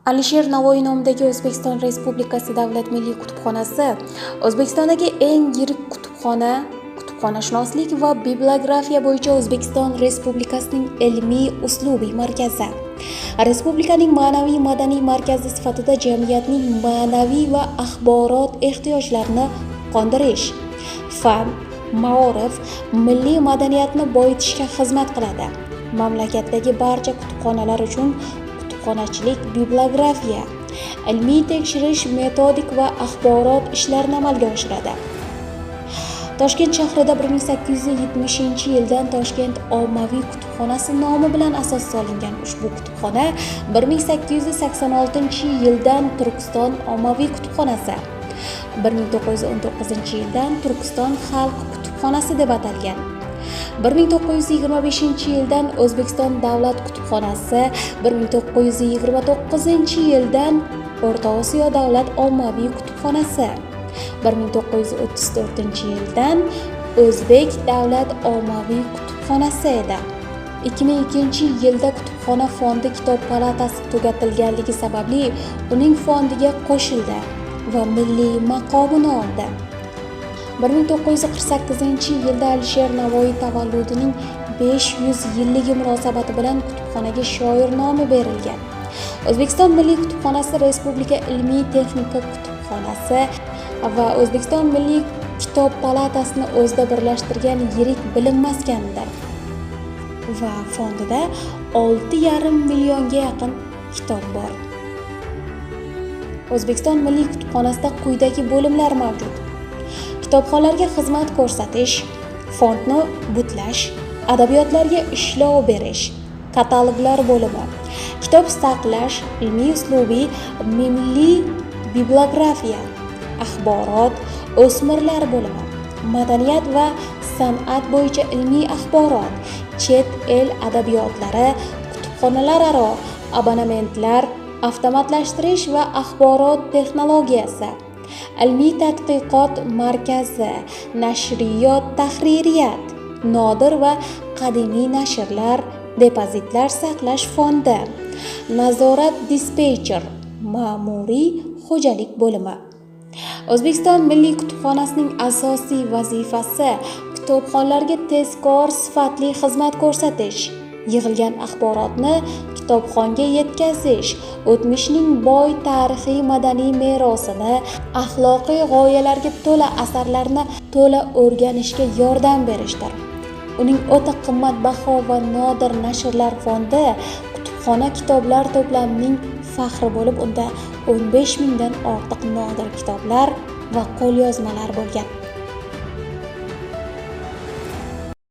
Alisher Navoiy nomidagi O'zbekiston Respublikasi Davlat Milliy kutubxonasi O'zbekistondagi eng yirik kutubxona, kutubxonashunoslik va bibliografiya bo'yicha O'zbekiston Respublikasining ilmiy uslubiy markazi. Respublikaning ma'naviy madaniy markazi sifatida jamiyatning ma'naviy va axborot ehtiyojlarini qondirish, fan, maorif, milliy madaniyatni boyitishga xizmat qiladi. Mamlakatdagi barcha kutubxonalar uchun kutubxonachilik, bibliografiya, ilmiy tekshirish, metodik va axborot ishlarini amalga oshiradi. Toshkent shahrida 1870-yildan Toshkent ommaviy kutubxonasi nomi bilan asos solingan ushbu kutubxona 1886-yildan Turkiston ommaviy kutubxonasi, 1919-yildan Turkiston xalq kutubxonasi deb atalgan. 1925-yildan O'zbekiston davlat kutubxonasi, 1929-yildan O'rta Osiyo davlat ommaviy kutubxonasi, 1934-yildan O'zbek davlat ommaviy kutubxonasi edi. 2002-yilda kutubxona fondi kitob palatasi tugatilganligi sababli uning fondiga qo'shildi va milliy maqomini oldi. 1948-yilda Alisher Navoiy tavalludining 500 yilligi munosabati bilan kutubxonaga shoir nomi berilgan. O'zbekiston Milliy kutubxonasi Respublika ilmiy texnika kutubxonasi va O'zbekiston Milliy kitob palatasini o'zida birlashtirgan yirik bilim maskanidir va fondida 6,5 millionga yaqin kitob bor. O'zbekiston Milliy kutubxonasida quyidagi bo'limlar mavjud: kitobxonlarga xizmat ko'rsatish, fondni butlash, adabiyotlarga ishlov berish, kataloglar bo'limi, kitob saqlash, ilmiy uslubiy, milliy bibliografiya, axborot, o'smirlar bo'limi, madaniyat va san'at bo'yicha ilmiy axborot, chet el adabiyotlari, kutubxonalararo abonementlar, avtomatlashtirish va axborot texnologiyasi, ilmiy tadqiqot markazi, nashriyot, tahririyat, nodir va qadimiy nashrlar, depozitlar saqlash fondi, nazorat dispetcher, ma'muriy xo'jalik bo'limi. O'zbekiston Milliy kutubxonasining asosiy vazifasi kitobxonlarga tezkor, sifatli xizmat ko'rsatish, yig'ilgan axborotni kitobxonga yetkazish, o'tmishning boy tarixiy madaniy merosini, axloqiy g'oyalarga to'la asarlarni to'la o'rganishga yordam berishdir. Uning o'ta qimmatbaho va nodir nashrlar fondi kutubxona kitoblar to'plamining faxri bo'lib, unda 15 mingdan ortiq nodir kitoblar va qo'lyozmalar bo'lgan.